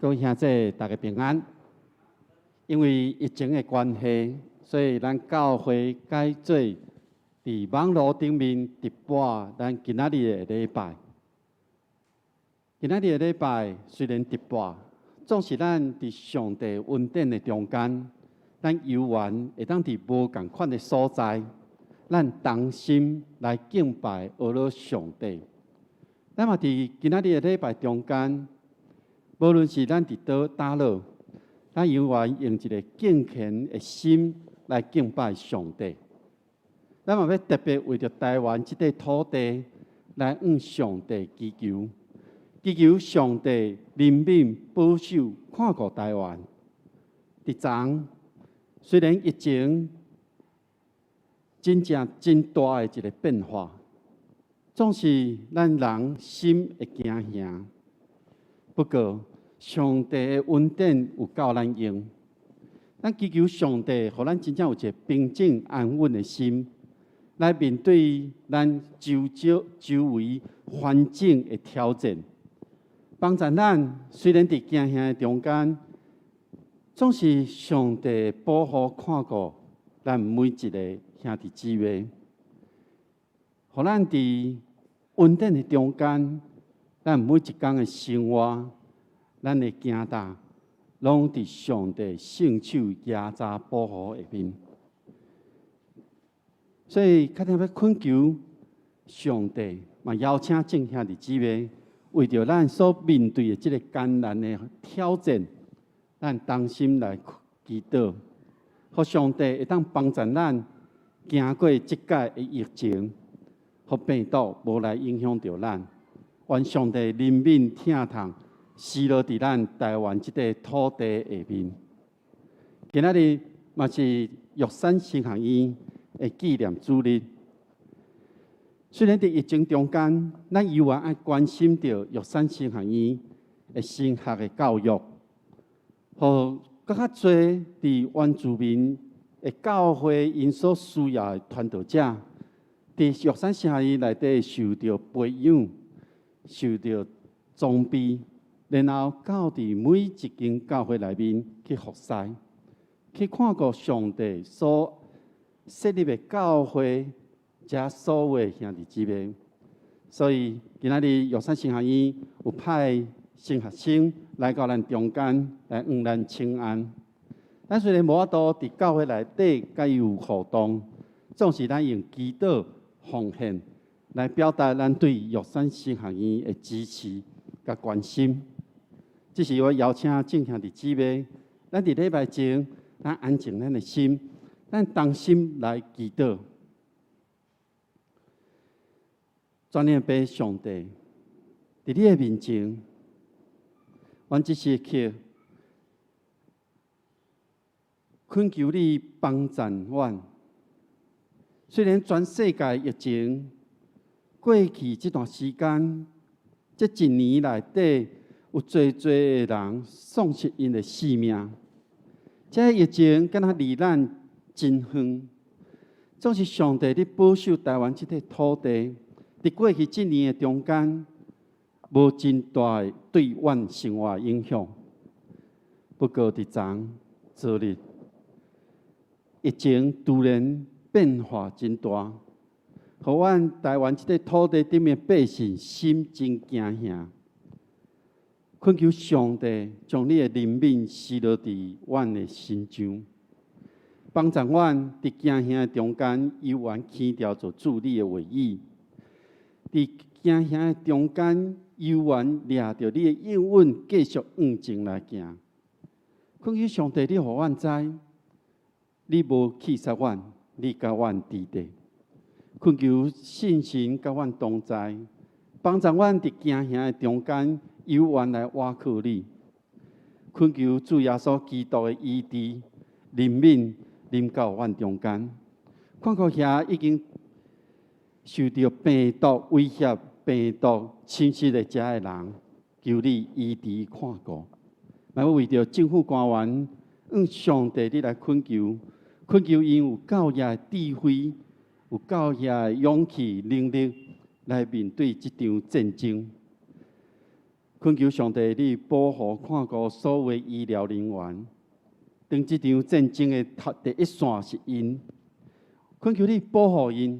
各位兄弟，大家平安。因為疫情的關係，所以咱教會改做佇網路頂面直播咱今仔日的禮拜。今仔日的禮拜雖然直播，總是咱佇上帝恩典的中間，咱猶原會當佇無仝款的所在，咱同心來敬拜阿羅上帝。咱嘛佇今仔日的禮拜中間，無論是咱佇佗佗落，咱猶原用一個敬虔的心來敬拜上帝。咱嘛欲特別為著台灣這塊土地來向上帝祈求，祈求上帝憐憫保守看顧台灣。佇昨雖然疫情真正真大的一個變化，總是咱人心會驚嚇。不過，上帝的恩典有夠咱用，咱祈求上帝，予咱真正有一個平靜安穩的心，來面對咱周遭周圍環境的挑戰，幫助咱雖然佇驚嚇的中間，總是上帝保護看顧咱每一个兄弟姊妹，予咱佇恩典的中間，咱每一工的生活，咱的行動，攏佇上帝聖手賈扎保護下面。所以，較正欲懇求上帝，嘛邀請眾兄弟姊妹，為著咱所面對的這个艱難的挑戰，咱同心來祈禱，予上帝會當幫助咱行過這擺的疫情，予病毒無來影響著咱。願上帝憐憫疼痛，施落佇咱台灣這塊土地下面。今仔日嘛是玉山神學院的紀念主日。雖然佇疫情中間，咱猶原愛關心著玉山神學院的神學的教育，予閣較濟佇原住民的教會𪜶所需要的傳道者，佇玉山神學院內底受著培養，受著裝備，然後到佇每一間教會內面去服侍，去看顧上帝所設立的教會，遮所有的兄弟姊妹。所以今仔日玉山神學院有派新學生來到咱中間來向咱請安。咱雖然無法度佇教會內底佮伊有互動，總是咱用祈禱奉獻來表達咱對玉山神學院的支持佮關心。這是我邀請眾兄弟姊妹，咱佇禮拜前，咱安靜咱的心，咱同心來祈禱。全能的上帝，佇你的面前，阮這時刻懇求你幫助阮。雖然全世界疫情過去這段時間，這一年內底有濟濟的人喪失𪜶的性命，這疫情敢若離咱真遠，總是上帝咧保守台灣這塊土地，佇過去這年的中間，無真大的對阮生活的影響。不過佇昨昨日，疫情突然變化真大，予阮台灣這个土地頂面百姓心真驚嚇。懇求上帝將你的憐憫施落佇阮的身上，幫助阮佇驚嚇的中間，猶原輕調做主你的話語；佇驚嚇的中間，猶原掠著你的應允，繼續向前來行。懇求上帝，你予阮知，你無棄殺阮，你佮阮佇咧。懇求聖神佮阮同在，幫助阮佇驚嚇的中間，猶原來倚靠你。懇求主耶穌基督的醫治、憐憫臨到阮中間。看顧遐已經受著病毒威脅、病毒侵襲的遮的人，求你醫治看顧。嘛欲為著政府官員，向上帝你來懇求，懇求𪜶有夠額的智慧，有夠額的勇氣、能力來面對這場戰爭。懇求上帝，你保護看顧所有醫療人員。當這場戰爭的頭第一線是𪜶，懇求你保護𪜶，予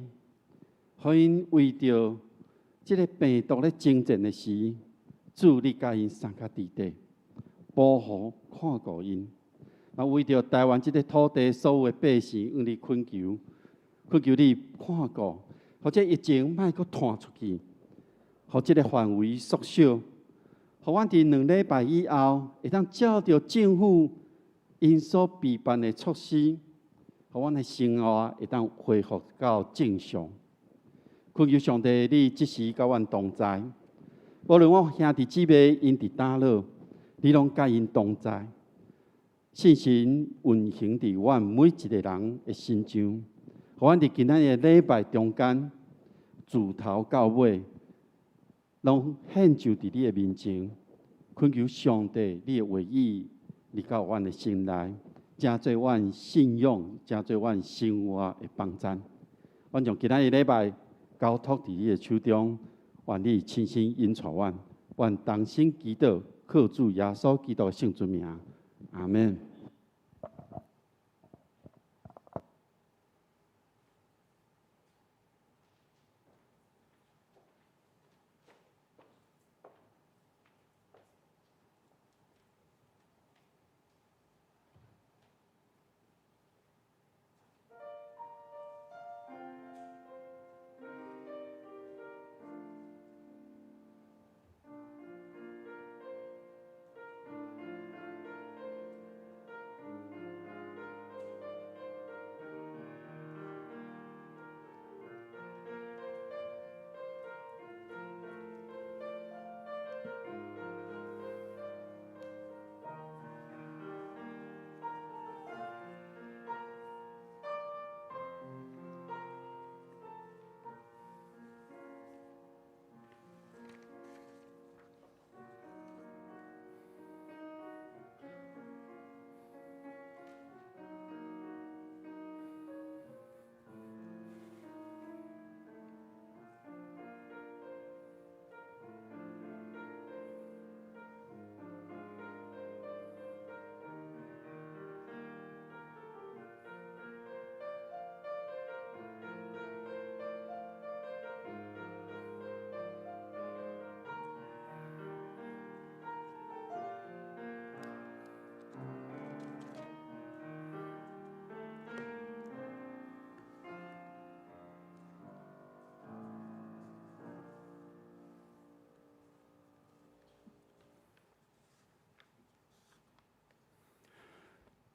𪜶為著這个病毒咧征戰的時，主你佮𪜶相佮佇咧，保護看顧𪜶。嘛為著台灣這个土地所有的百姓，向你懇求，懇求你看顧，予這疫情莫閣傳出去，予這个範圍縮小，予阮佇2禮拜以後，會當照著政府𪜶所備辦的措施，予阮的生活會當恢復到正常。懇求上帝，你這時佮阮同在，無論我兄弟姊妹𪜶佇佗落，你攏佮𪜶同在。聖神運行佇阮每一个人的身上，予阮佇今仔日的禮拜中間，自頭到尾，攏獻上佇你的面前，懇求上帝你的話語入到阮的心內，成做阮信仰，成做阮生活的幫贊。阮將今仔日禮拜交託佇你的手中，願你親身引帶阮，阮同心祈禱，靠主耶穌基督的聖尊名。阿們。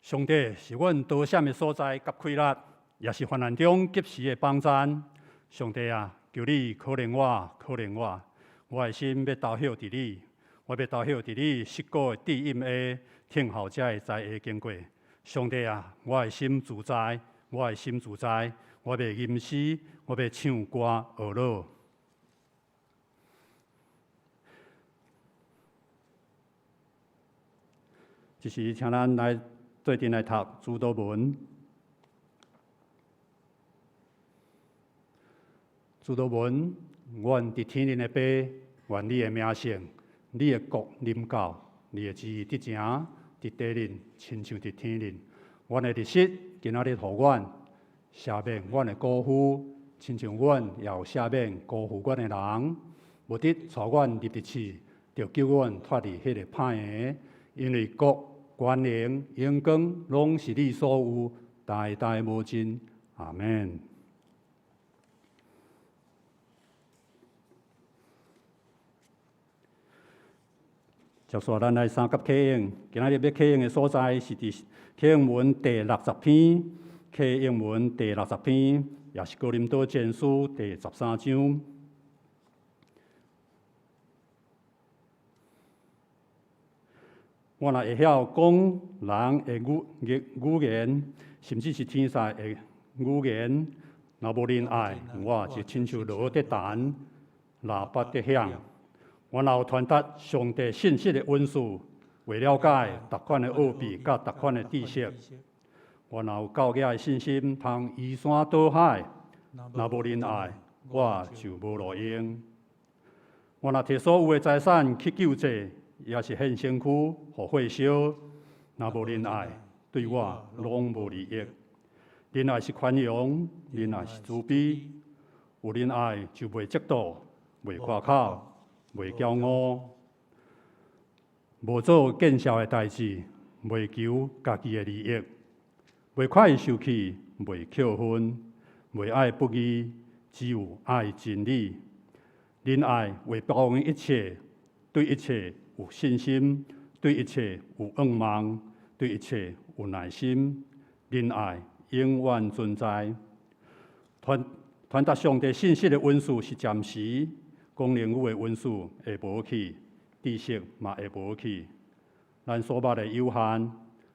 上帝是阮逃閃的所在佮氣力，也是患難中及時的幫贊。上帝啊，求你可憐我，可憐我，我的心欲投靠佇你，我欲投靠佇你實古的旨意下，聽候才會知的經過。上帝啊，我的心自在，我的心自在，我袂吟詩，我欲唱歌學樂。這時，請咱來做陣來讀主禱文。主禱文，阮佇天頂的爸，願你的名聖，你的國臨到，你的旨意得成，佇地頂親像佇天頂。阮的日失今仔日予阮赦免阮的過犯，親像阮也有赦免辜負阮的人。無得帶阮入佇試，著救阮脫離彼個歹的。因為國、權能、榮光，攏是你所有，代代無盡。阿們。接續咱來三級啟應，今仔日欲啟應的所在是佇啟應文第六十篇，啟應文第六十篇，也是哥林多前書第13章。我若會曉講人的語言，甚至是天使的語言，若無仁愛，我就親像鑼佇彈，喇叭佇響。我若有傳達上帝信息的恩賜，會了解逐款的奧秘佮逐款的知識。我若有夠額的信心，通移山倒海，若無仁愛，我就無路用。我若提所有的財產去救濟，抑是獻身軀，予火燒，若無仁愛，對我攏無利益。仁愛是寬容，仁愛是慈悲。有仁愛就袂嫉妒，袂誇口。袂驕傲，無做見笑的代誌，袂求家己的利益，袂快受氣，袂扣分，袂愛不義，只有愛真理。仁愛會包容一切，對一切有信心，對一切有盼望，對一切有耐心。仁愛永遠存在。傳達上帝信息的恩賜是暫時。講靈語的恩賜會無去，知識嘛會無去。咱所捌的有限，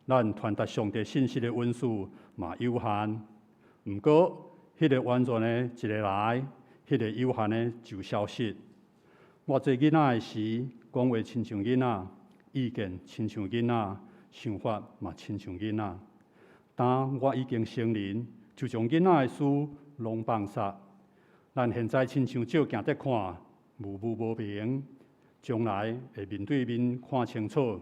咱傳達上帝信息的恩賜嘛有限。毋過，彼個完全的一个來，彼個有限的就消失。我做囡仔的時，講話親像囡仔，意見親像囡仔，想法嘛親像囡仔。當我已經成人，就將囡仔的事攏放煞。咱現在親像照鏡佇看，模糊無明，將來會面對面看清楚。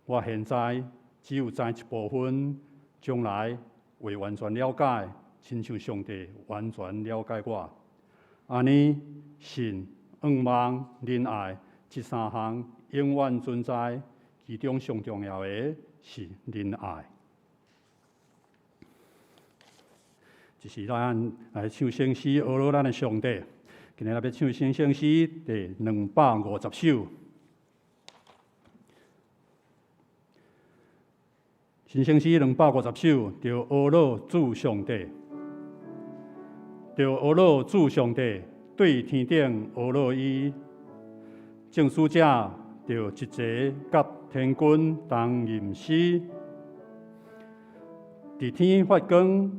我現在只有知一部分，將來會完全了解，親像上帝完全了解我。按呢，信、盼望、仁愛這三項永遠存在，其中上重要的是仁愛。這是咱來唱聖詩，呵咾咱的上帝。今日咱欲唱新聖詩第250首。新聖詩兩百五十首，著呵咾主上帝，著呵咾主上帝，對天頂呵咾伊。眾使者著一齊佮天軍同吟詩，佇天發光，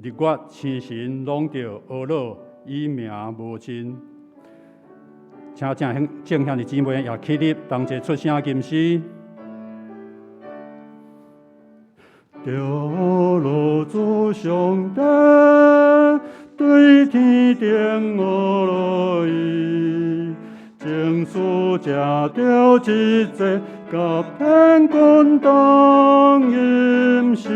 日月星辰攏著呵咾伊名無盡。請眾兄弟姊妹也起立，同齊出聲吟詩。著呵咾主上帝，對天頂呵咾伊，眾使者著一齊佮天軍同吟詩，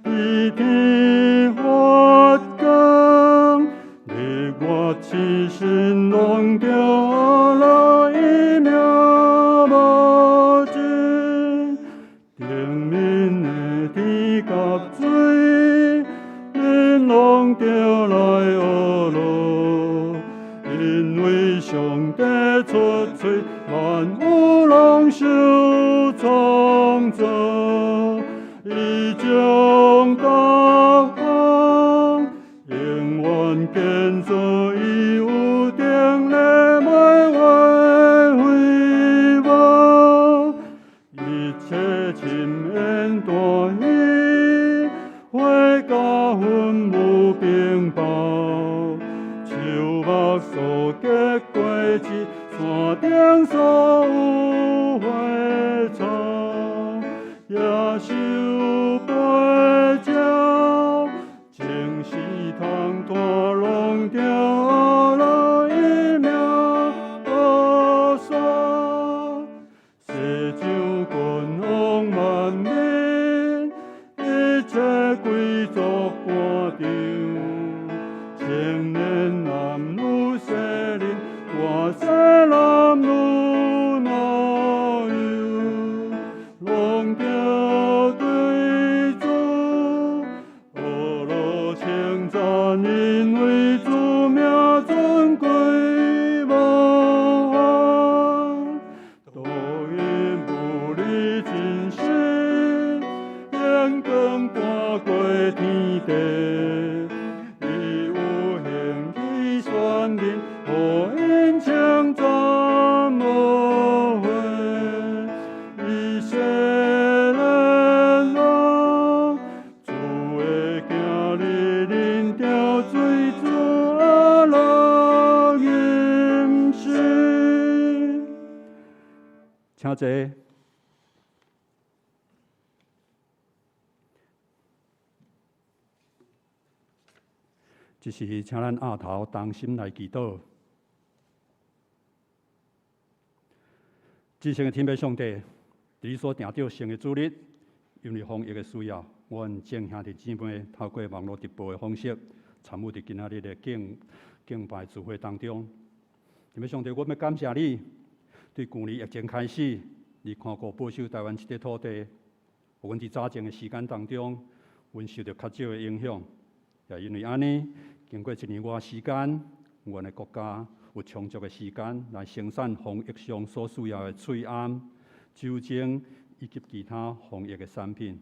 佇天發光，日月星辰攏著呵咾伊名無盡，頂面的天佮水，恁攏著來呵咾，因為上帝出喙，萬有攏受創造，伊將各項永遠建造，伊有能力袂會廢無，一切深淵大魚，火佮雲霧冰雹，樹木所結果子，山頂所有花草，野獸飛鳥，晴時通拖攏著呵咾伊名烏索，世上君王萬民，坐。這時，請咱額頭同心來祈禱。至聖的天父上帝，佇你所定著聖的主日，因為防疫的需要，阮眾兄弟姊妹透過網路直播的方式，參與佇今仔日的敬拜聚會當中。天父上帝，我欲感謝你，對舊年疫情開始，你看顧保守台灣這塊土地，予阮佇早前的時間當中，阮受著較少的影響。也因為按呢，經過一年外時間，阮的國家有充足的時間來生產防疫上所需要的喙罨、酒精以及其他防疫的產品，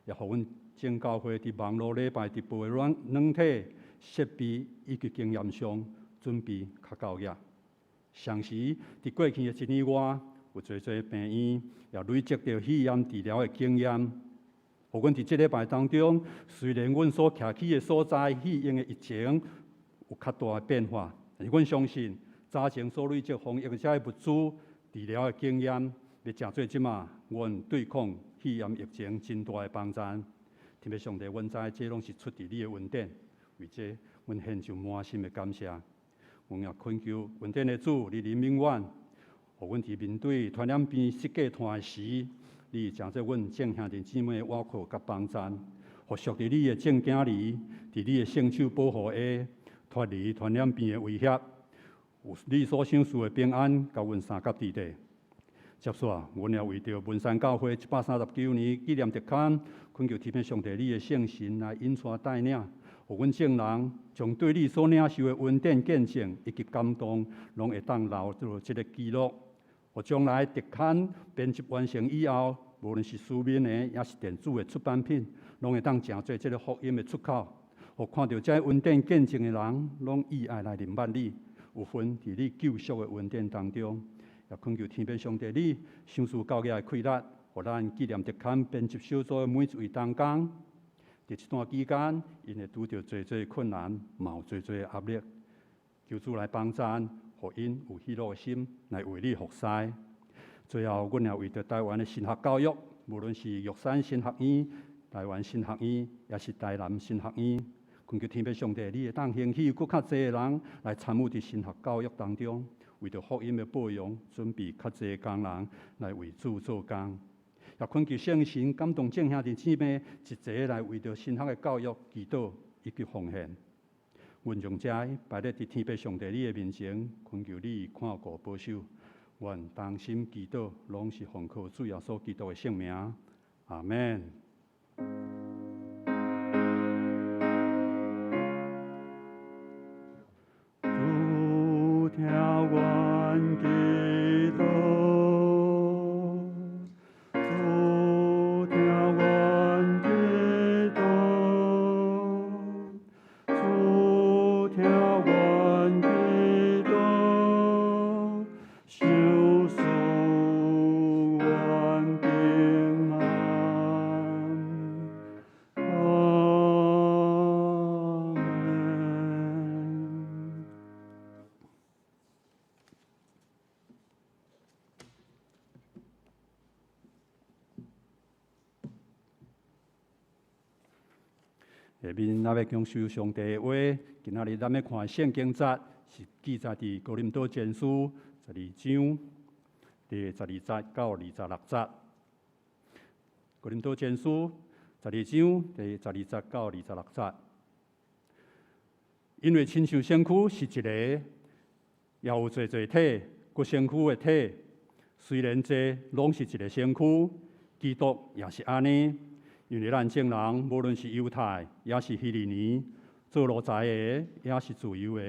也予阮眾教會佇網路禮拜直播的軟體設備以及經驗上準備較夠額。同時，佇過去的一年外，有濟濟病院也累積著肺炎治療的經驗。予阮佇這禮拜當中，雖然阮所徛起的所在肺炎的疫情有較大的變化，但是阮相信早前所累積防疫的這个物資、治療的經驗，欲成做這馬阮對抗肺炎疫情真大的幫助。天父上帝，阮知這攏是出佇你的恩典，為這阮獻上滿心的感謝。阮也懇求恩典的主，你憐憫阮，予阮佇面對傳染病世界傳時，你成做阮眾兄弟姊妹的倚靠佮幫贊，予屬佇你的眾囝兒，佇你的聖手保護下，脫離傳染病的威脅，有你所賞賜的平安，佮阮相佮佇底。接續，阮也為著文山教會139年紀念特刊，懇求天父上帝你的聖神來引帶帶領，予阮眾人將對你所領受的恩典見證以及感動，攏會當留做這個記錄。予將來特刊編輯完成以後，無論是書面的，抑是電子的出版品，攏會當成做這个福音的出口。予看著這恩典見證的人，攏意愛來認捌你，有份佇你救贖的恩典當中。也懇求天父上帝你賞賜教業的氣力，予咱紀念特刊編輯小組的每一位同工，佇這段期間，𪜶會拄著濟濟困難，嘛有濟濟壓力，求主來幫贊，予𪜶有喜樂的心來為你服侍。最後，阮也為著台灣的神學教育，無論是玉山神學院、台灣神學院，抑是台南神學院，懇求天父上帝，你會當興起閣較濟的人來參與佇神學教育當中，為著福音的報揚，準備較濟工人來為主做工。也懇求聖神感動眾兄弟姊妹，一齊來為著神學的教育祈禱以及奉獻。阮將這擺佇天父上帝你的面前，懇求你看顧保守。阮同心祈禱，攏是奉靠主耶穌基督的聖名。阿們。主聽阮祈禱，主聽阮祈禱，主聽阮祈禱，賞賜阮平安。阿們。下面咱欲享受上帝的話，今仔日咱欲看的聖經節是記載佇哥林多前書12章第12節到26節。哥林多前書12章第12節到26節。因為親像身軀是一個，也有濟濟體，各身軀的體，雖然濟，攏是一個身軀。基督也是按呢。因為咱眾人，無論是猶太，抑是希利尼，做奴才的，抑是自由的，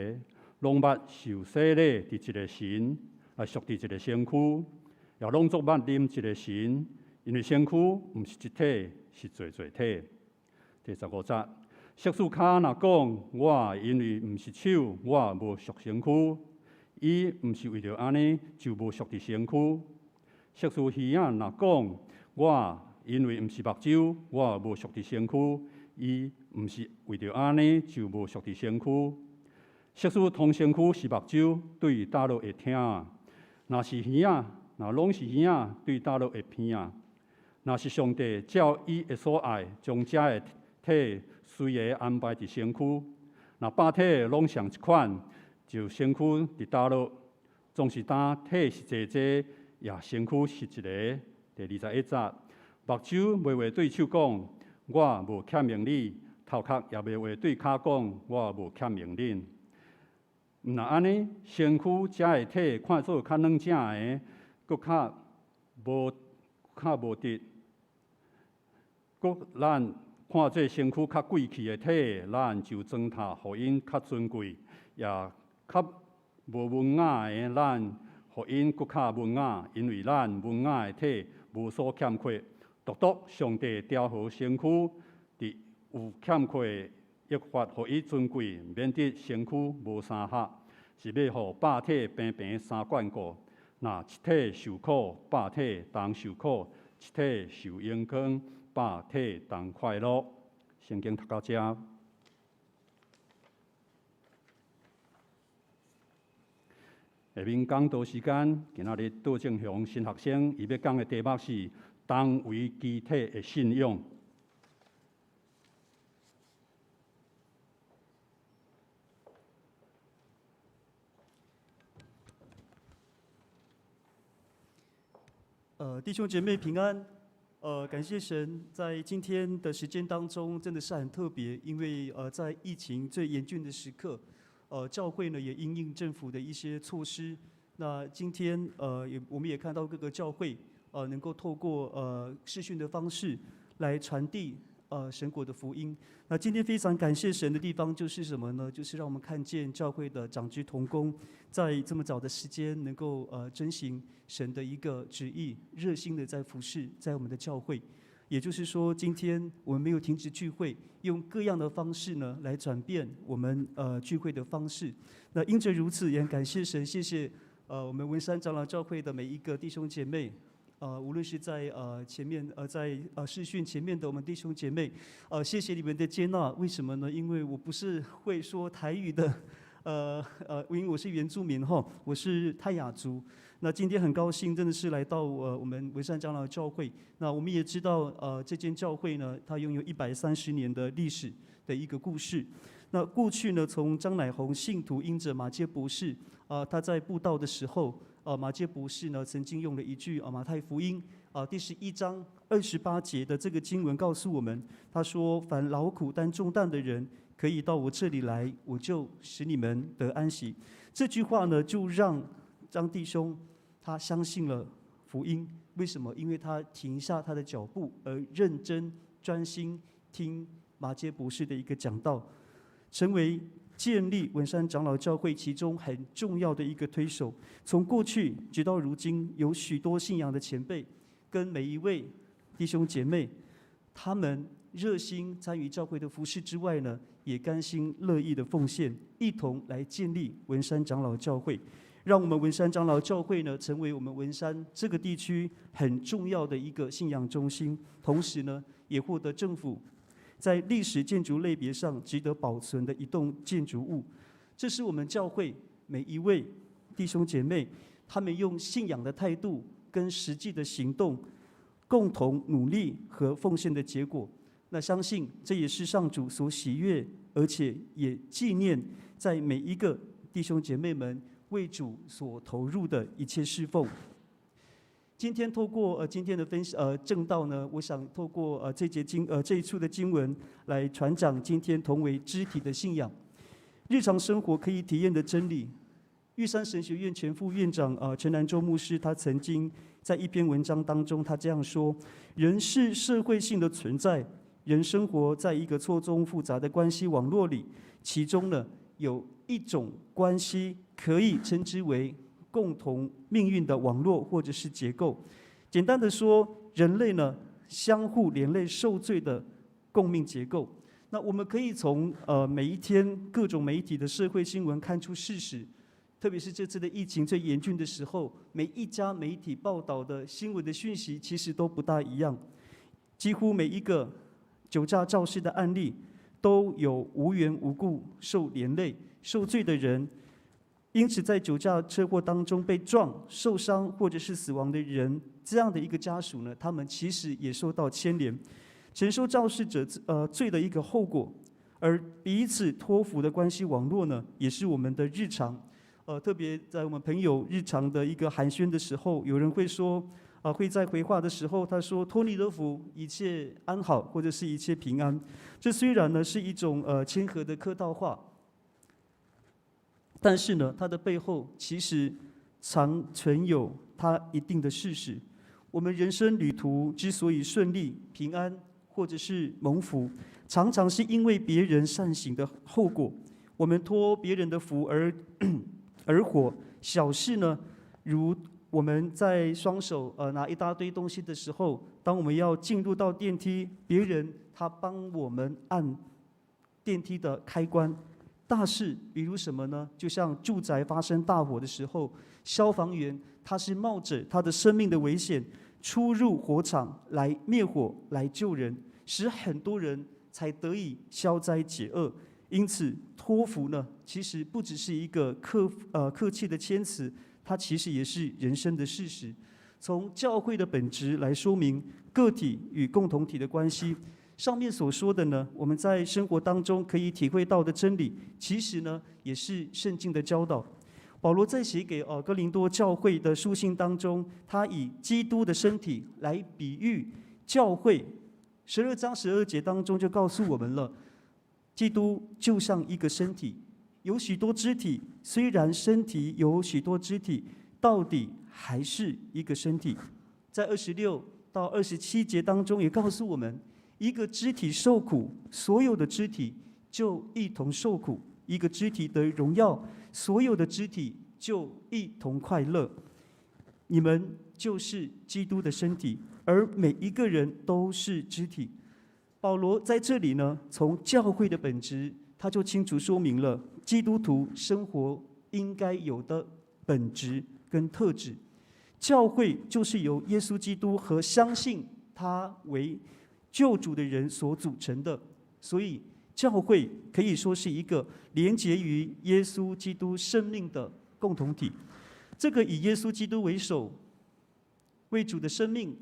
攏捌受洗禮佇一個神，來屬佇一個身軀，也攏總捌啉一個神。因為身軀毋是一體，是濟濟體。第15節，即使跤若講，我因為毋是手，我無屬身軀，伊毋是為著按呢就無屬佇身軀。即使耳仔若講，我因為毋是目睭，我無屬佇身軀，伊毋是為著按呢就無屬佇身軀。即使通身軀是目睭，對佗落會疼？若是耳仔，若攏是耳仔，對佗落會偏啊？若是上帝照伊的所愛，將這个體隨個安排佇身軀，若百體攏仝一款，就身軀佇佗落？總是焦體是濟濟，也身軀是一个。第21節，目睭袂話對手講：我無欠用你；頭殼也袂話對跤講：我無欠用恁。毋若按呢，身軀這个體看做較軟正的，閣較無得。閣咱看做身軀較貴氣的體，咱就裝塔予𪜶較尊貴；也較無文雅的，咱予𪜶閣較文雅，因為咱文雅的體無所欠缺，獨獨上帝調和身軀，佇有欠缺的益發予伊尊貴，免得身軀無相合，是欲予百體平平相眷顧。若一體受苦，百體同受苦；一體受榮光，百體同快樂。聖經讀到這。下面講道時間，今仔日杜正雄神學生伊欲講的題目是同為肢體的信仰。弟兄姐妹平安。感謝神，在今天的時間當中，真的是很特別，因為在疫情最嚴峻的時刻，教會呢也因應政府的一些措施。那今天我們也看到各個教會，能夠透過視訊的方式來傳遞神國的福音。那今天非常感謝神的地方就是什麼呢？就是讓我們看見教會的長執同工，在這麼早的時間能夠遵行神的一個旨意，熱心的在服侍在我們的教會。也就是說，今天我們沒有停止聚會，用各樣的方式呢來轉變我們聚會的方式。那因着如此，也感謝神，謝謝我們文山長老教會的每一個弟兄姐妹。無論是在前面在視訊前面的我們弟兄姐妹，謝謝你們的接納。為什麼呢？因為我不是會說台語的，因為我是原住民哈，我是泰雅族。那今天很高興，真的是來到我們文山長老教會。那我們也知道，這間教會呢，它擁有130年的歷史的一個故事。那過去呢，從張乃紅信徒因着馬偕博士，他在布道的時候。馬偕博士呢，曾經用了一句馬太福音第11章28節的這個經文告訴我們，他說：凡勞苦擔重擔的人，可以到我這裡來，我就使你們得安息。這句話呢，就讓張弟兄他相信了福音。為什麼？因為他停下他的腳步，而認真專心聽馬偕博士的一個講道，成為建立文山長老教會其中很重要的一個推手。從過去直到如今，有許多信仰的前輩跟每一位弟兄姐妹，他們熱心參與教會的服事之外呢，也甘心樂意的奉獻，一同來建立文山長老教會，讓我們文山長老教會呢，成為我們文山這個地區很重要的一個信仰中心。同時呢，也獲得政府在歷史建築類別上值得保存的一棟建築物。這是我們教會每一位弟兄姐妹，他們用信仰的態度跟實際的行動，共同努力和奉獻的結果。那相信這也是上主所喜悅，而且也紀念在每一個弟兄姐妹們為主所投入的一切侍奉。今天透過今天的分享證道呢，我想透過這節經這一處的經文來傳講今天同為肢體的信仰，日常生活可以體驗的真理。玉山神學院前副院長陳南洲牧師，他曾經在一篇文章當中，他這樣說：人是社會性的存在，人生活在一個錯綜複雜的關係網絡裡，其中呢有一種關係可以稱之為共同命運的網絡或者是結構。簡單的說，人類呢相互連累受罪的共命結構。那我們可以從每一天各種媒體的社會新聞看出事實，特別是這次的疫情最嚴峻的時候，每一家媒體報道的新聞的訊息其實都不大一樣，幾乎每一個酒駕肇事的案例都有無緣無故受連累受罪的人。因此，在酒駕車禍當中被撞、受傷或者是死亡的人，這樣的一個家屬呢，他們其實也受到牽連，承受肇事者罪的一個後果。而彼此托福的關係網絡呢，也是我們的日常。特別在我們朋友日常的一個寒暄的時候，有人會說，會在回話的時候，他說：“托你的福，一切安好，或者是一切平安。”這雖然呢是一種謙和的客套話。但是呢，它的背後其實常存有它一定的事實。我們人生旅途之所以順利、平安，或者是蒙福，常常是因為別人善行的後果。我們托別人的福而活。小事呢，如我們在雙手拿一大堆東西的時候，當我們要進入到電梯，別人他幫我們按電梯的開關。大事，比如什麼呢？就像住宅發生大火的時候，消防員他是冒着他的生命的危險出入火場來滅火、來救人，使很多人才得以消災解厄。因此，托福呢，其實不只是一個客氣的謙辭，它其實也是人生的事實。從教會的本質來說明個體與共同體的關係。上面所說的呢，我們在生活當中可以體會到的真理，其實呢，也是聖經的教導。保羅在寫給哥林多教會的書信當中，他以基督的身體來比喻教會。12章12節當中就告訴我們了，基督就像一個身體，有許多肢體，雖然身體有許多肢體，到底還是一個身體。在26到27節當中也告訴我們，一個肢體受苦，所有的肢體就一同受苦；一個肢體得榮耀，所有的肢體就一同快樂。你們就是基督的身體，而每一個人都是肢體。保羅在這裡呢，從教會的本質，他就清楚說明了基督徒生活應該有的本質跟特質。教會就是由耶穌基督和相信他為救主的人所組成的，所以教會可以說是一個連結於耶穌基督生命的共同體。這個以耶穌基督為首、為主的生命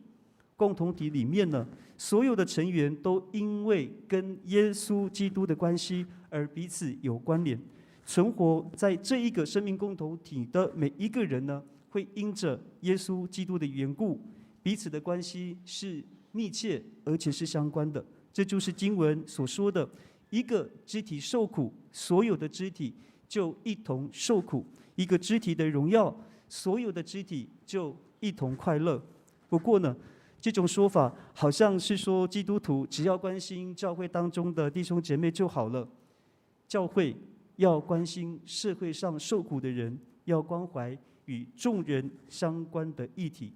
共同體裡面呢，所有的成員都因為跟耶穌基督的關係而彼此有關聯。存活在這一個生命共同體的每一個人呢，會因着耶穌基督的緣故，彼此的關係是密切而且是相關的。這就是經文所說的：一個肢體受苦，所有的肢體就一同受苦；一個肢體得榮耀，所有的肢體就一同快樂。不過呢，這種說法好像是說基督徒只要關心教會當中的弟兄姐妹就好了。教會要關心社會上受苦的人，要關懷與眾人相關的議題。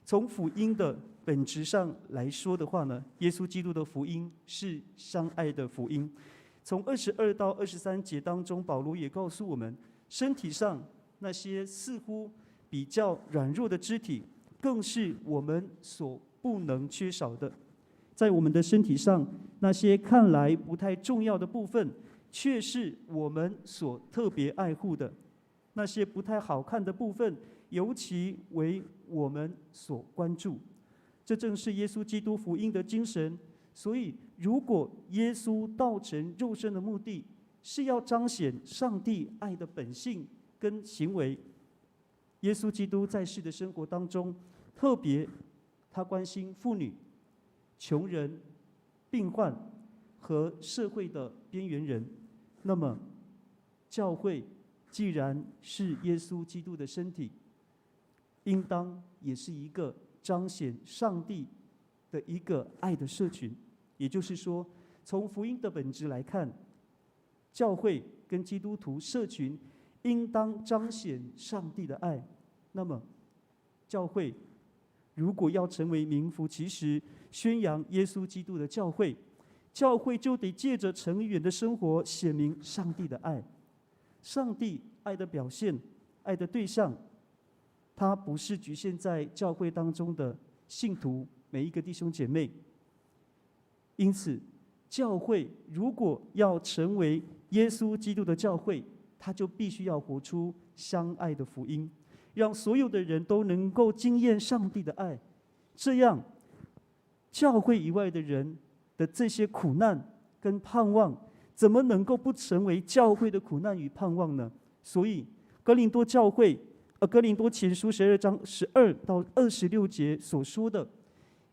從福音的本質上來說的話呢，耶穌基督的福音是相愛的福音。從22到23節當中，保羅也告訴我們，身體上那些似乎比較軟弱的肢體，更是我們所不能缺少的。在我們的身體上，那些看來不太重要的部分，卻是我們所特別愛護的；那些不太好看的部分，尤其為我們所關注。這正是耶穌基督福音的精神。所以，如果耶穌道成肉身的目的是要彰顯上帝愛的本性跟行為，耶穌基督在世的生活當中，特別他關心婦女、窮人、病患和社會的邊緣人。那麼，教會既然是耶穌基督的身體，應當也是一個彰顯上帝的一個愛的社群。也就是說，從福音的本質來看，教會跟基督徒社群應當彰顯上帝的愛。那麼，教會如果要成為名副其實宣揚耶穌基督的教會，教會就得借着成員的生活顯明上帝的愛。上帝愛的表現、愛的對象，它不是局限在教會當中的信徒每一個弟兄姐妹。因此，教會如果要成為耶穌基督的教會，他就必須要活出相愛的福音，讓所有的人都能夠經驗上帝的愛。這樣，教會以外的人的這些苦難跟盼望，怎麼能夠不成為教會的苦難與盼望呢？所以，哥林多教會，哥林多前書12章12到26節所說的，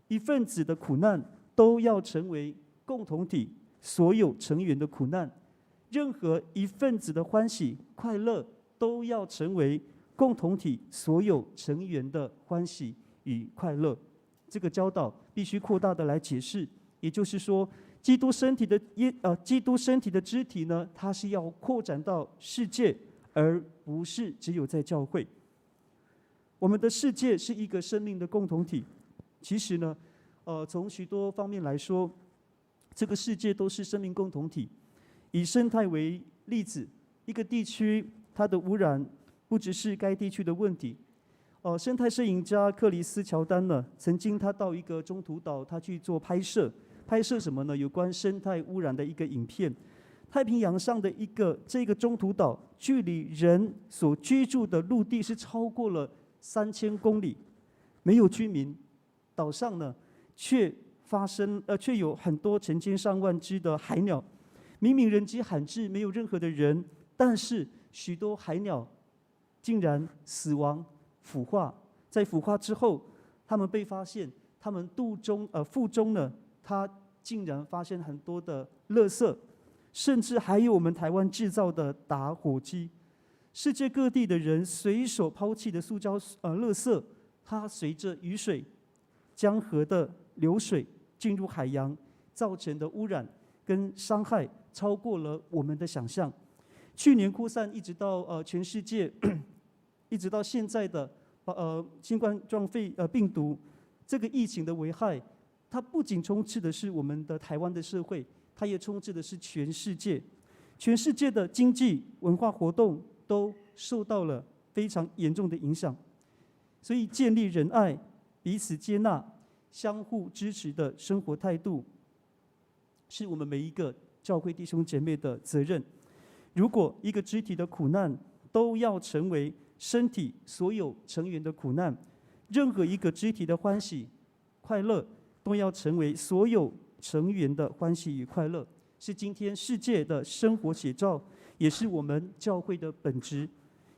一份子的苦難都要成為共同體所有成員的苦難；任何一份子的歡喜快樂，都要成為共同體所有成員的歡喜與快樂。這個教導必須擴大的來解釋，也就是說，基督身體的肢體呢，它是要擴展到世界，而不是只有在教會。我們的世界是一個生命的共同體。其實呢，從許多方面來說，這個世界都是生命共同體。以生態為例子，一個地區它的污染不只是該地區的問題。生態攝影家克里斯喬丹呢，曾經他到一個中途島，他去做拍攝，拍攝什麼呢？有關生態污染的一個影片。太平洋上的一個這個中途島，距離人所居住的陸地是超過了3000公里，沒有居民，島上呢卻有很多成千上萬隻的海鳥。明明人跡罕至，沒有任何的人，但是許多海鳥竟然死亡腐化，在腐化之後，他們被發現，他們肚中腹中呢，他竟然發現很多的垃圾，甚至還有我們台灣製造的打火機。世界各地的人隨手拋棄的塑膠垃圾，它隨着雨水、江河的流水進入海洋，造成的污染跟傷害超過了我們的想象。去年擴散一直到全世界，一直到現在的新冠狀肺病毒這個疫情的危害，它不僅充斥的是我們的台灣的社會，它也充斥的是全世界，全世界的經濟文化活動都受到了非常嚴重的影響。所以建立仁愛、彼此接納、相互支持的生活態度，是我們每一個教會弟兄姐妹的責任。如果一個肢體的苦難都要成為身體所有成員的苦難，任何一個肢體的歡喜、快樂，都要成為所有成員的歡喜與快樂，是今天世界的生活寫照，也是我們教會的本質，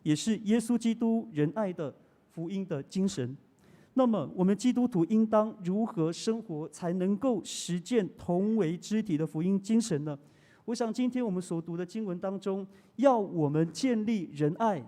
也是耶穌基督仁愛的福音的精神。那麼，我們基督徒應當如何生活，才能夠實踐同為肢體的福音精神呢？我想，今天我們所讀的經文當中，要我們建立仁愛、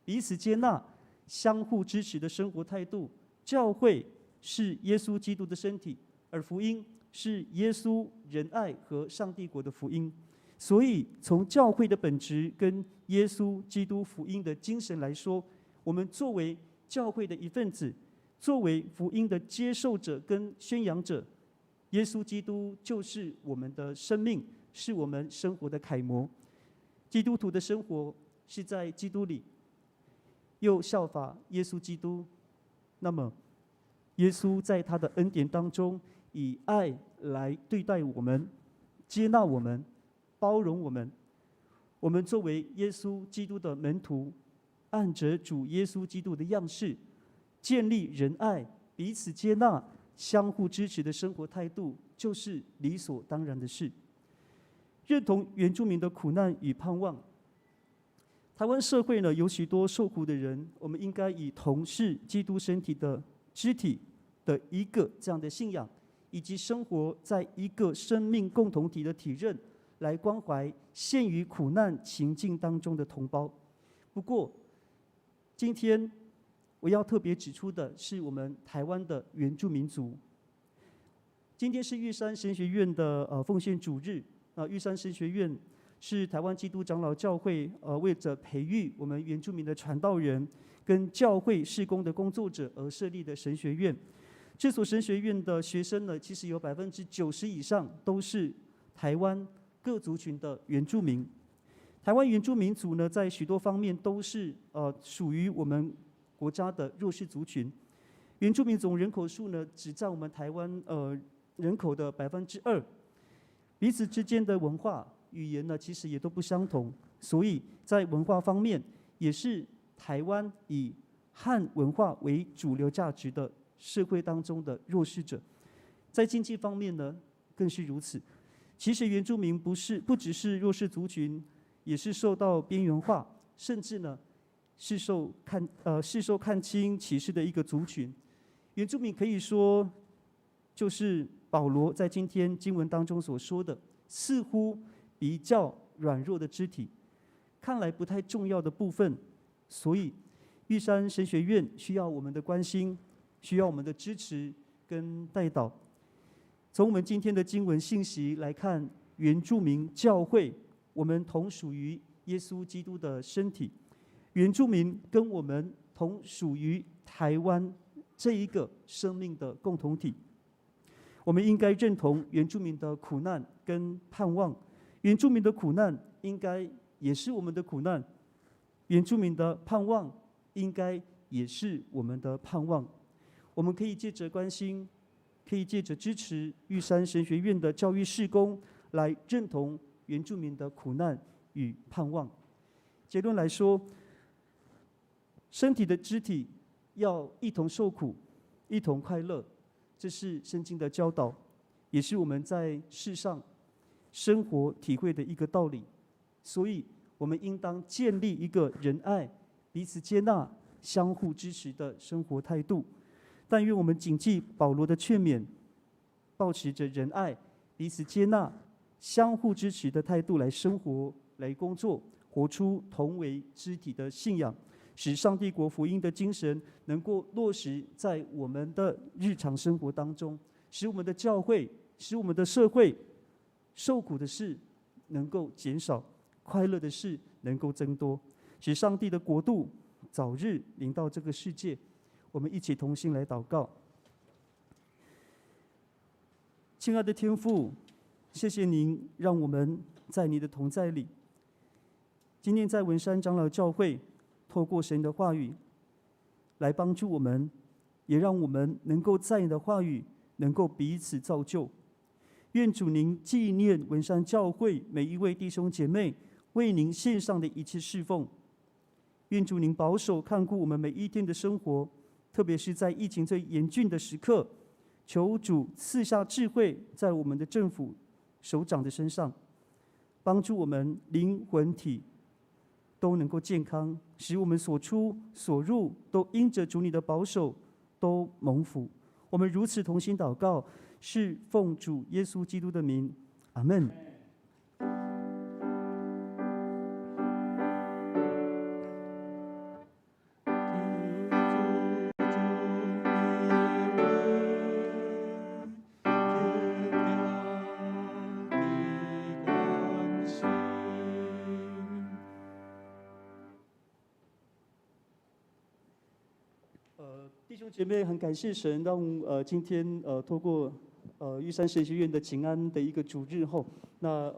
彼此接納、相互支持的生活態度。教會是耶穌基督的身體，而福音是耶穌仁愛和上帝國的福音。所以，從教會的本質跟耶穌基督福音的精神來說，我們作為教會的一份子，作為福音的接受者跟宣揚者，耶穌基督就是我們的生命，是我們生活的楷模。基督徒的生活是在基督裡，又效法耶穌基督。那麼，耶穌在他的恩典當中，以愛來對待我們，接納我們，包容我們。我們作為耶穌基督的門徒，按着主耶穌基督的樣式，建立仁愛、彼此接納、相互支持的生活態度，就是理所當然的事。認同原住民的苦難與盼望。台灣社會呢，有許多受苦的人，我們應該以同是基督身體的肢體的一個這樣的信仰，以及生活在一個生命共同體的體認，來關懷陷於苦難情境當中的同胞。不過，今天我要特別指出的是，我們台灣的原住民族。今天是玉山神學院的奉獻主日啊，玉山神學院是台灣基督長老教會為着培育我們原住民的傳道人跟教會事工的工作者而設立的神學院。這所神學院的學生呢，其實有90%以上都是台灣各族群的原住民。台灣原住民族呢，在許多方面都是屬於我們國家的弱勢族群。原住民總人口數呢，只佔我們台灣人口的2%。彼此之間的文化語言呢，其實也都不相同，所以在文化方面也是台灣以漢文化為主流價值的社會當中的弱勢者。在經濟方面呢，更是如此。其實原住民不只是弱勢族群，也是受到邊緣化，甚至呢是受看輕歧視的一個族群。原住民可以說，就是保羅在今天經文當中所說的，似乎比較軟弱的肢體，看來不太重要的部分。所以，玉山神學院需要我們的關心，需要我們的支持跟代禱。從我們今天的經文信息來看，原住民教會，我們同屬於耶穌基督的身體。原住民跟我們同屬於台灣這一個生命的共同體。我們應該認同原住民的苦難跟盼望，原住民的苦難應該也是我們的苦難，原住民的盼望應該也是我們的盼望。我們可以借着關心，可以借着支持玉山神學院的教育事工，來認同原住民的苦難與盼望。結論來說，身體的肢體要一同受苦，一同快樂，這是聖經的教導，也是我們在世上生活體會的一個道理。所以，我們應當建立一個仁愛、彼此接納、相互支持的生活態度。但願我們謹記保羅的勸勉，抱持著仁愛、彼此接納、相互支持的態度來生活、來工作，活出同為肢體的信仰，使上帝國福音的精神能夠落實在我們的日常生活當中，使我們的教會、使我們的社會受苦的事能夠減少，快樂的事能夠增多，使上帝的國度早日臨到這個世界。我們一起同心來禱告。親愛的天父，謝謝您讓我們在你的同在裡。今天在文山長老教會，透過神的話語來幫助我們，也讓我們能夠在你的話語能夠彼此造就。願主您紀念文山教會每一位弟兄姐妹為您獻上的一切侍奉。願主您保守看顧我們每一天的生活，特別是在疫情最嚴峻的時刻，求主賜下智慧在我們的政府首長的身上，幫助我們靈魂體都能夠健康，使我們所出所入都因着主你的保守都蒙福。我們如此同心禱告，是奉主耶穌基督的名，阿門。弟兄姐妹，很感謝神，讓今天透過玉山神學院的請安的一個主日後，那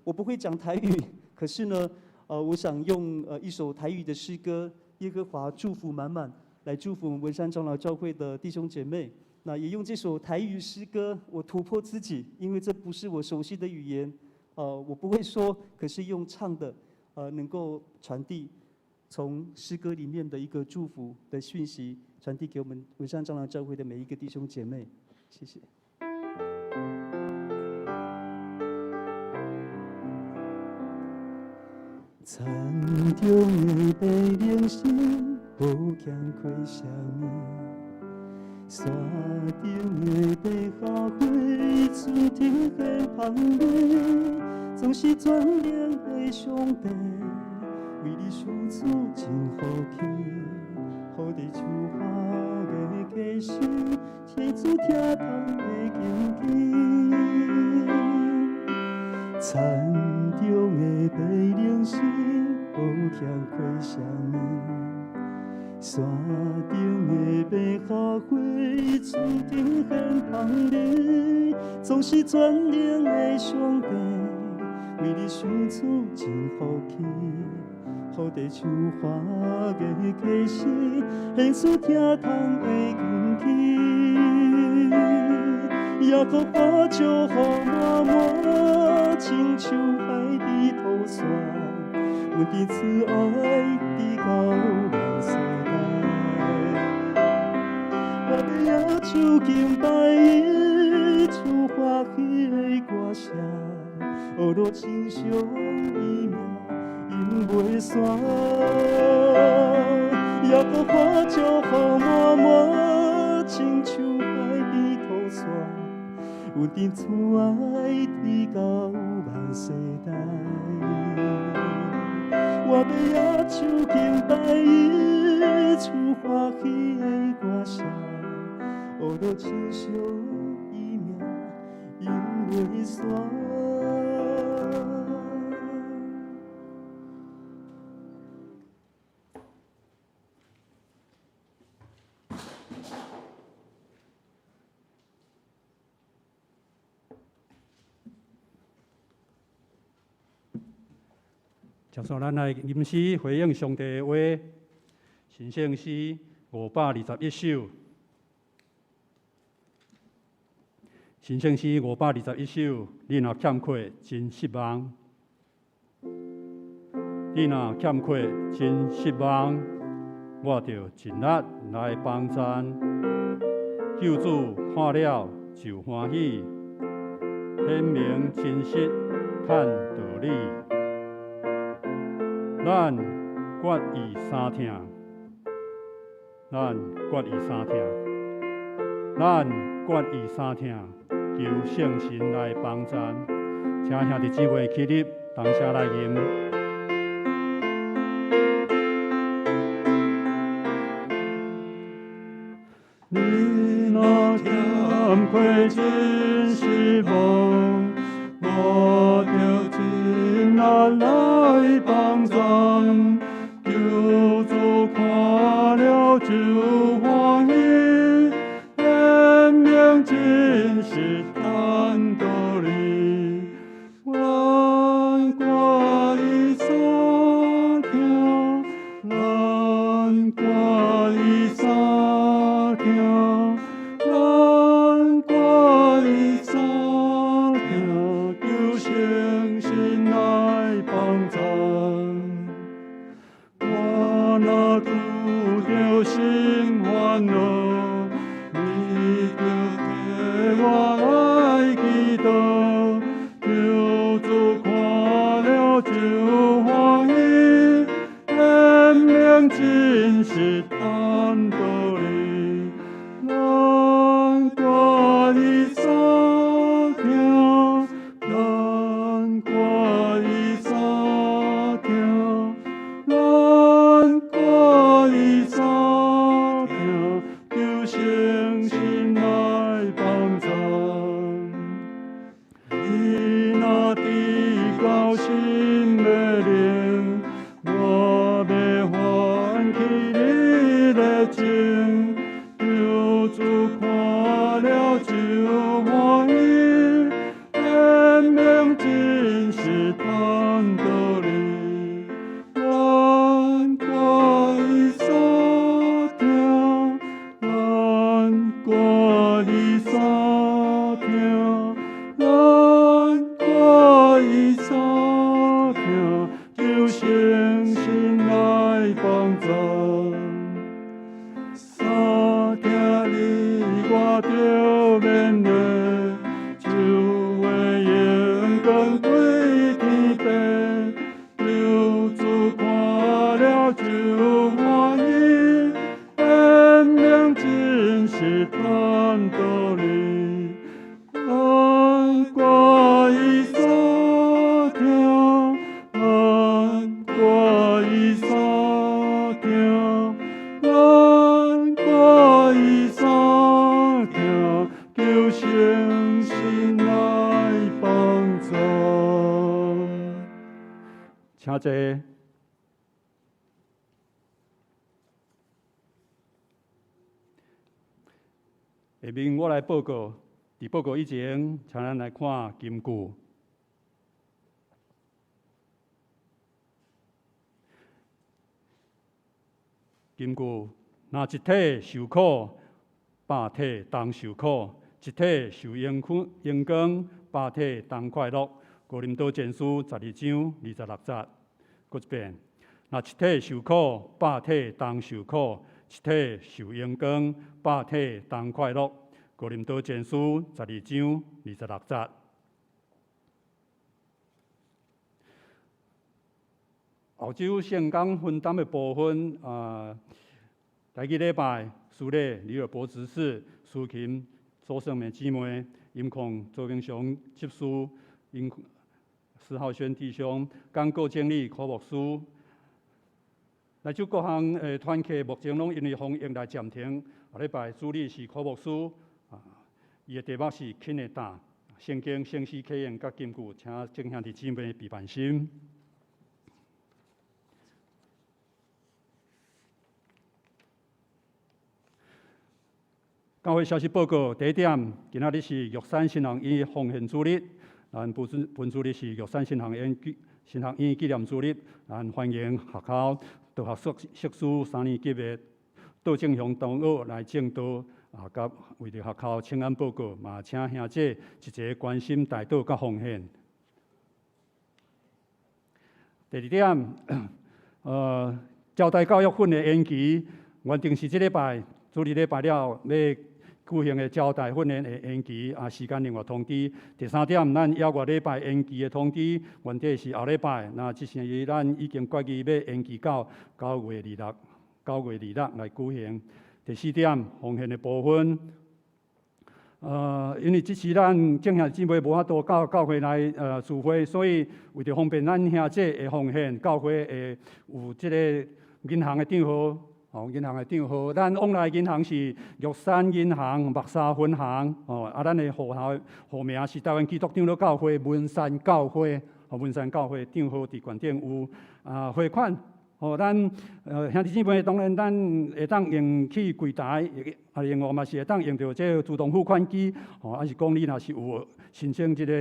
我不會講台語，可是呢，我想用一首台語的詩歌《耶和華祝福滿滿》來祝福我們文山長老教會的弟兄姐妹。那也用這首台語詩歌，我突破自己，因為這不是我熟悉的語言，我不會說，可是用唱的，能夠傳遞從詩歌裡面的一個祝福的訊息，傳遞給我們文山長老教會的每一個弟兄姐妹，謝謝。田中的白靈心，無欠虧啥物；山頂的白花花，春天的芳美，總是全能的上帝，為你賞賜真福氣，予佇樹下的溪水，天主疼痛的根基。田中的白靈心，無欠虧啥物；山頂的白花花，春天很芳美，總是全能的上帝，為你賞賜真福氣，予佇樹下的溪水，顯出疼痛的根基。耶和華祝福滿滿，親像海的土沙，阮的慈愛直到萬世代。我欲举手敬拜伊，唱歡喜的歌聲，學落親像伊名，永袂散。耶和華祝福滿滿，親像海邊塗沙，穩定慈愛直到萬世代。我欲舉手敬拜伊，唱歡喜的歌聲，學落親像伊名，永袂散。接续咱來吟詩回應上帝的話，神聖詩521首。神聖詩521首，你若欠缺真失望，你若欠缺真失望，我就盡力來幫贊。救主看了就歡喜，顯明真實坦道理。咱決意相疼，咱決意相疼，咱決意相疼，求聖神來幫贊。請兄弟姊妹起立，同聲來吟。你若欠缺真失望，我就盡力來幫贊。救主看了就歡喜，顯明真實坦道理。咱決意相疼，咱決意相疼，咱決意相疼，求聖神來幫贊。我若拄著心煩惱，你就替我來祈禱。救主看了就歡喜，顯明真實坦道理。咱決意相疼，咱決意相疼，咱決意相疼，求聖神來幫贊。你若得到新的靈，我欲喚起你熱情。救主看了就歡喜，顯明真實坦道理。咱決意相疼，咱決意相疼，咱決意相疼，求聖神來幫贊。相疼你我著勉勵，就會榮光歸天父。救主看了就歡喜，顯明真實坦道理。咱決意相疼，咱決意相疼，咱決意相疼，求聖神來幫贊。請坐。下面我來報告，佇報告以前，請咱來看金句。金句：若一體受苦，百體同受苦；一體受榮光，百體同快樂。哥林多前書12章26節。閣一遍，若一體受苦，百體同受苦；一體受榮光，百體同快樂。哥林多前書12章26節。後週聖工分擔的部分，啊，台語禮拜，司禮李爾伯執事、司琴周勝美姊妹、音控周明雄執事、音施浩軒弟兄、講稿整理柯牧師。來就各項的團契目前攏因為防疫來暫停。後禮拜主禮是柯牧師，啊，伊的題目是輕的擔，聖經聖詩啟應佮金句，請眾兄弟姊妹備辦心。教會消息報告，第一點，今仔日是玉山神學院奉獻主日，咱本主日是玉山神學院紀念主日，咱歡迎學校道學碩士三年級的杜正雄同學來證道，啊，佮為著學校請安報告，嘛請兄姐一齊關心代禱佮奉獻。第二點，交代教育訓練延期，原定是這禮拜主日禮拜了欲舉行的交代訓練會延期，啊，時間另外通知。第三點，咱抑月禮拜延期的通知，原底是後禮拜，那這時咱已經決議欲延期到9月26，9月26來舉行。第四點，奉獻的部分，因為這次咱眾兄姊妹無法度到教會來聚會，所以為著方便咱兄姊的奉獻，教會會有這个銀行的帳號。哦，銀行的帳號，咱往來銀行是玉山銀行木柵分行，哦，啊，咱的戶頭戶名是台灣基督長老教會文山教會，哦，文山教會帳號佇懸頂有，啊，匯款，哦，咱兄弟姊妹當然咱會當用去櫃台，啊，另外嘛是會當用著這个自動付款機，哦，還是講你若是有申請這个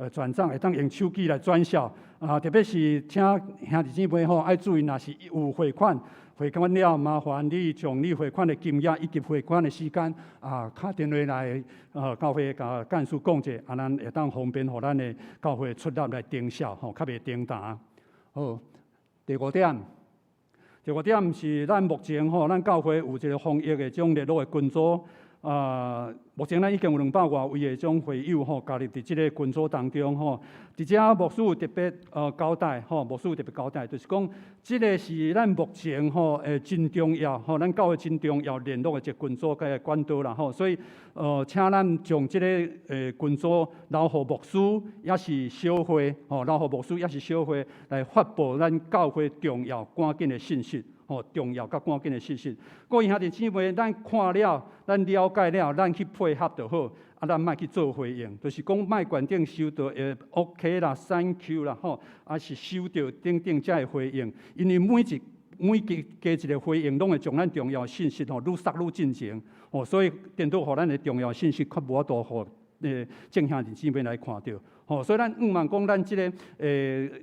轉帳，會當用手機來轉銷，啊，特別是請兄弟姊妹吼愛注意，若是有匯款。匯款了，麻煩你將你匯款的金額以及匯款的時間啊，敲電話來，教會共幹事講者，啊，咱會當方便予咱的教會出納來登銷，吼，較袂重擔。好，第五點，第五點是咱目前吼，咱教會有一个防疫的這種聯絡的群組，啊，目前咱已經有200外位的這種會友吼，加入佇這个群組當中吼。佇遮牧師有特別交代吼，牧師有特別交代，就是講這个是咱目前吼真重要吼，咱教會真重要聯絡的一個群組佮管道啦吼。所以請咱將這个群組留予牧師，抑是小會吼，留予牧師抑是小會來發布咱教會重要趕緊的信息。吼，重要佮趕緊的信息。各位兄弟姊妹，咱看了，咱了解了，咱去配合就好。啊，咱莫去做回應，就是講莫決定收到OK 啦、Thank you 啦，吼，啊是收到等等才會回應。因為每一每加加一个回應，攏會將咱重要信息吼愈塞愈進前。吼，所以顛倒予咱的重要信息較無法度予眾兄弟姊妹來看著。吼，所以咱向望講，咱這个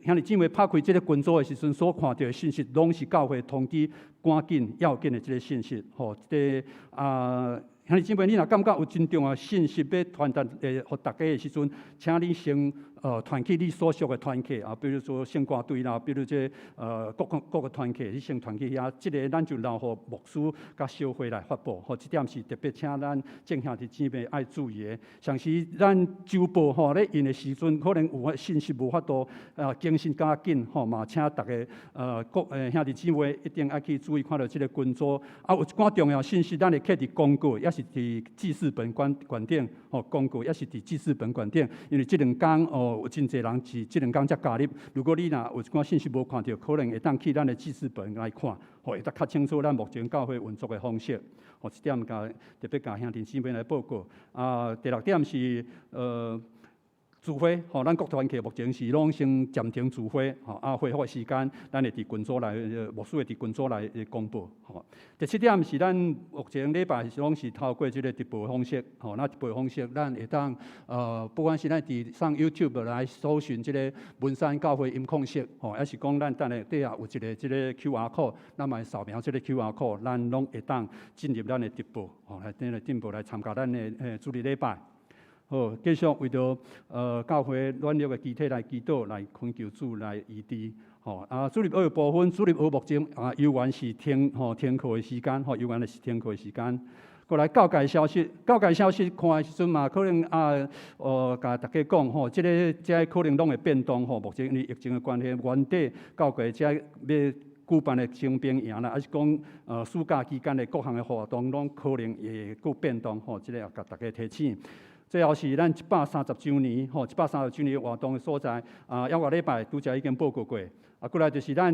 兄弟姊妹拍開這个群組的時陣，所看著的信息，攏是教會通知趕緊要緊的這个信息。吼，這个啊，兄弟姊妹，你若感覺有真重要信息欲傳達予大家的時陣，請你先傳去你所屬的團契啊，比如說聖歌隊啦，比如這各個各個團契，你先傳去遐，這个咱就留予牧師佮小會來發布。吼，這點是特別請咱眾兄弟姊妹愛注意的。像是咱週報吼咧印的時陣，可能有信息無法度更新較緊吼，嘛請大家各兄弟姊妹一定愛去注意看著這个群組。啊，有一寡重要信息，咱會刻佇公告，抑是佇記事本懸懸頂吼，公告抑是佇記事本懸頂，因為這兩工哦有真濟人是這兩工才加入。如果你若有一寡信息無看著，可能會當去咱的記事本來看，吼會當較清楚咱目前教會運作的方式。吼，這點共特別共兄弟姊妹來報告。啊，第六點是聚會，吼，咱各團契目前是攏先暫停聚會，吼，啊，恢復的時間，咱會佇群組內，牧師會佇群組內公布，吼。第七點是咱目前禮拜攏是透過這个直播方式，吼，那直播方式咱會當，不管是咱佇上 YouTube 來搜尋這个文山教會音控室，吼，抑是講咱等下底下有一个這个 QR code，咱嘛會掃描這个 QR code，咱攏會當進入咱的直播，吼，來進來直播來參加咱的主日禮拜。好，繼續為著教會軟弱的肢體來祈禱，來懇求主來醫治。吼啊，主日學的部分，主日學目前啊，猶原是停吼停課的時間，吼猶原是停課的時間。過來教界消息，教界消息看的時陣嘛，可能啊，共大家講吼，這个這可能攏會變動吼。目前因為疫情的關係，原底教界遮欲舉辦的徵兵營啦，抑是講暑假期間的各項的活動，攏可能會閣變動吼。這个也共大家提醒。最後是咱130週年吼，130週年活動的所在啊，猶外禮拜拄才已經報告過。啊，過來就是咱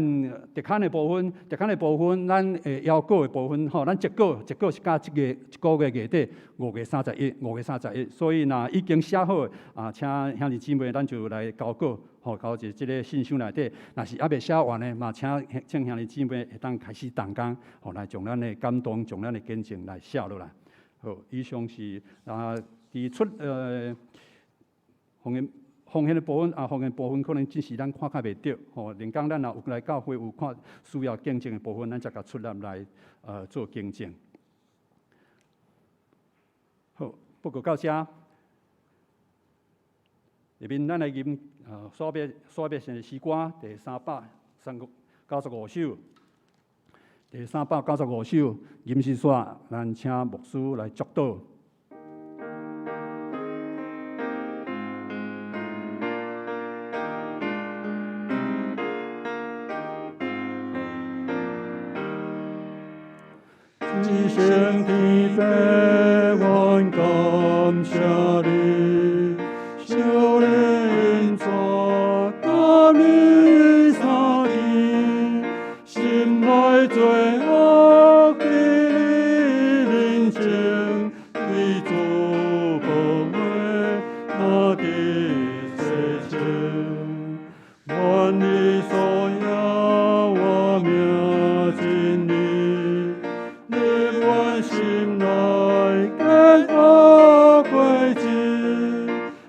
特刊的部分，特刊的部分，咱會邀稿的部分吼，咱截稿截稿是到這個一個月月底5月31，5月31。所以若已經寫好啊，請兄弟姊妹咱就來交稿，吼，交佇這個信箱內底。若是猶未寫完的，嘛請請兄弟姊妹會當開始動工，吼，來將咱的感動，將咱的見證來寫落來。好，以上是啊。佇出奉獻奉獻的部分啊，奉獻部分可能只是咱看較袂著吼。連講咱若有來教會有看需要見證的部分，咱才共出來來做見證。好，報告到這。下面咱來吟煞別性的詩歌第395首，第三百九十五首，吟詩煞，咱請牧師來祝禱。至聖天父，阮感謝你，小靈主佮你相見，心內罪惡佇你面前，對主寶血若得洗淨，願你所耶和名真理。入阮心內，堅固果子，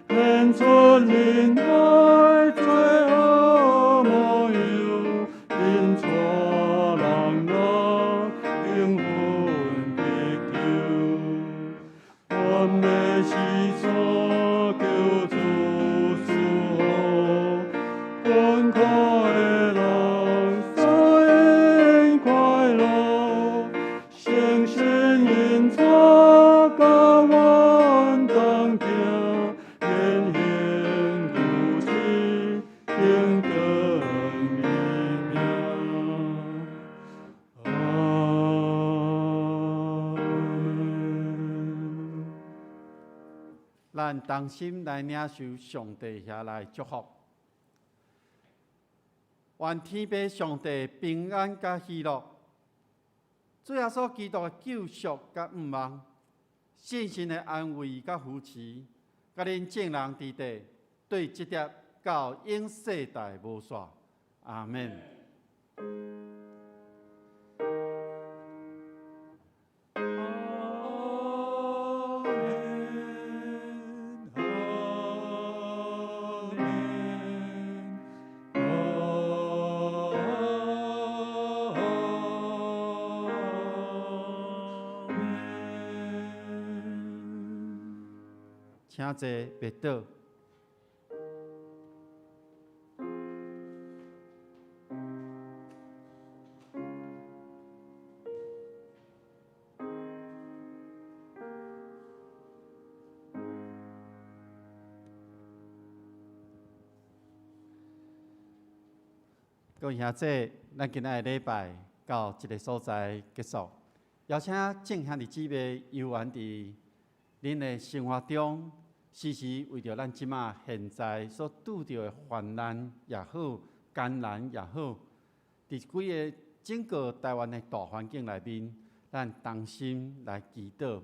顯出仁愛罪惡模樣，恁帶人來永遠得救。阮欲四處求主賜福，困苦的人所因快樂，誠實恩主佮阮同行，言行舉止定光伊名。阿們。咱同心來領受上帝遐來祝福，願天父上帝平安佮喜樂，主耶穌基督的救贖佮盼望，聖神的安慰佮扶持，佮恁眾人佇底，對直直到永世代無煞。阿們。阿們，阿們，阿們。請坐，別倒。各位兄弟，咱今仔的禮拜到這个所在結束。邀請眾兄弟姊妹猶原佇恁的生活中，時時為著咱這馬現在所拄著的患難也好，艱難也好，佇規个整個台灣的大環境內面，咱同心來祈禱。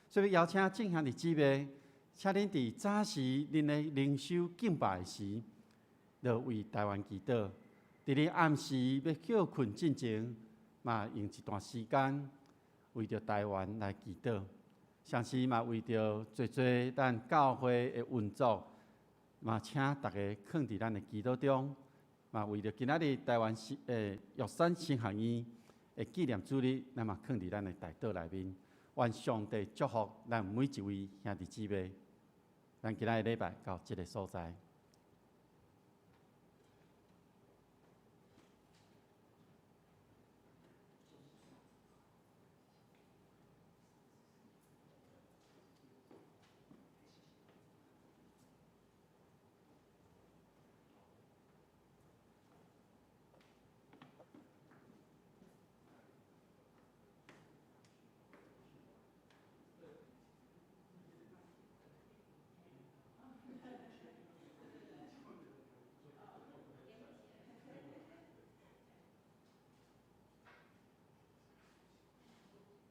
所以邀請眾兄弟姊妹，請恁佇早時恁的靈修敬拜時，就為台灣祈禱。佇恁暗時欲歇睏進前，嘛用一段時間為著台灣來祈禱，同時嘛為著濟濟咱教會的運作，嘛請大家囥佇咱的祈禱中，嘛為著今仔日台灣是玉山神學院的紀念主日，咱嘛囥佇咱的代禱內面，願上帝祝福咱每一位兄弟姊妹。咱今仔日禮拜到這个所在。